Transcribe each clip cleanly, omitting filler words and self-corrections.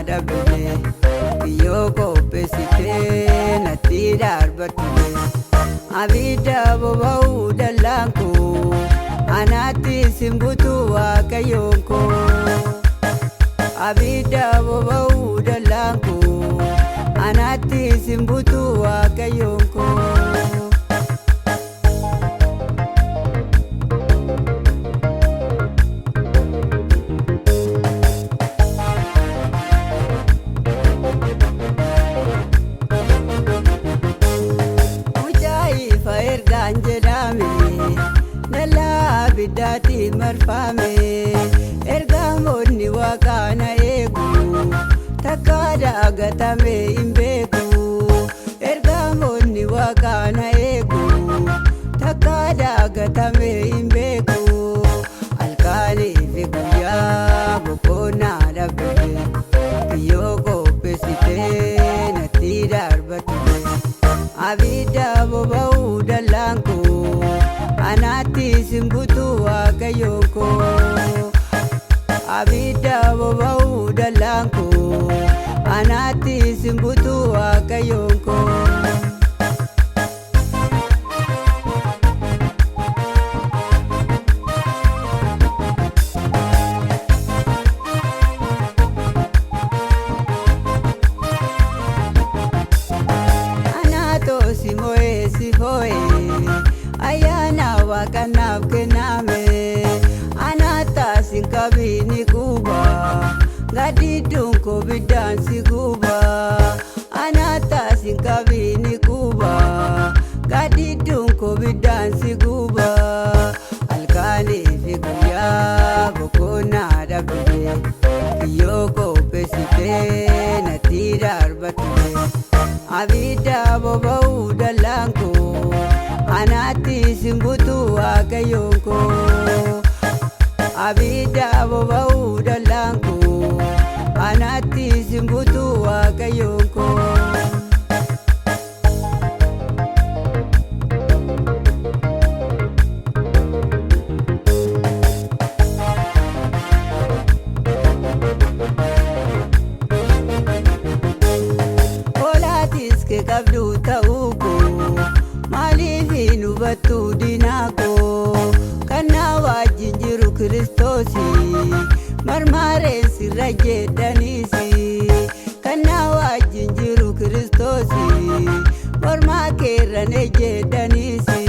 dhabde kiyyoo qopheessitee natti darbatte. Abidda boba'uu dallaan koo anaatti simbutu waaqayyoon koo. Abidda boba'uu dallaan koo anaatti simbutu waaqayyoon koo. Mucaa ifa ergaan jedhame dallaa abiddaatiin marfame ergamoonni waaqaa na eegu takka daagatame hin beeku ergamoonni waaqaa na eegu takka daagatame hin beeku halkanii fi guyyaa boqonnaa dhabde kiyyoo qopheessitee natti darbatte. Abidda boba'uu dallaan koo anaatti simbutu waaqayyoon koo. Abidda boba'uu dallaan koo anaatti simbutu waaqayyoon koo. Anaatoo si mo'ee si foo'ee ayyaana waaqannaaf kenname anaataa si qabiini quba gaddidduun koo biddaan si guba anaataa si qabiini quba gaddidduun koo biddaan si guba halkanii fi guyyaa boqonnaa dhabde kiyyoo qopheessitee natti darbatte. Abidda boba'uu dallaan koo anaatti simbutu waaqayyoon koo. Abidda boba'uu dallaan koo anaatti simbutu waaqayyoon koo. Hoolaatis kee qabdu ta'uu koo maaliif hin hubattu diinaa koo kan na wajjin jiru kiristoosi marmaareen sirra jedhaniisi kan na wajjin jiru kiristoosi mormaa keerran jedhaniisi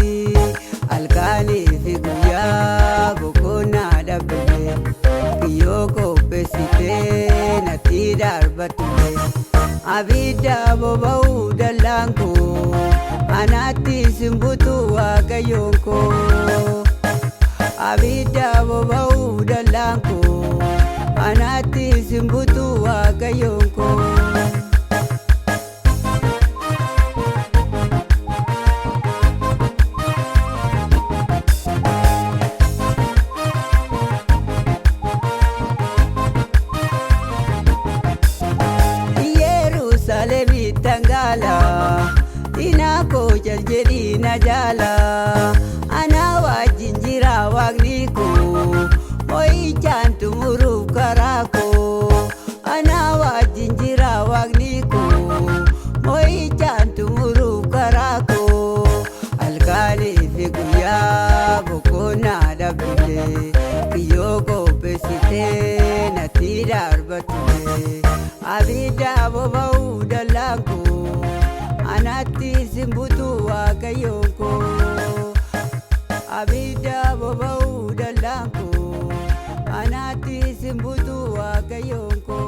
halkanii fi guyyaa boqonnaa dhabde kiyyoo qopheessitee natti darbatte. Abidda boba'uu dallaan koo anaatti simbutu waaqayyoon koo. Abidda boba'uu dallaan koo anaatti simbutu waaqayyoon koo. Yerusaalemitti dhangaala diinaa koo jal jedhii na jaala ana wajjin jira waaqni koo mo'ichaan xumuruuf karaa koo ana wajjin jira waaqni koo mo'ichaan xumuruuf karaa koo halkanii fi guyyaa boqonnaa dhabde kiyyoo qopheessitee natti darbatte. Abidda boba'uu dallaan koo anaatti simbutu waaqayyoon koo. Abidda boba'uu dallaan koo anaatti simbutu waaqayyoon koo.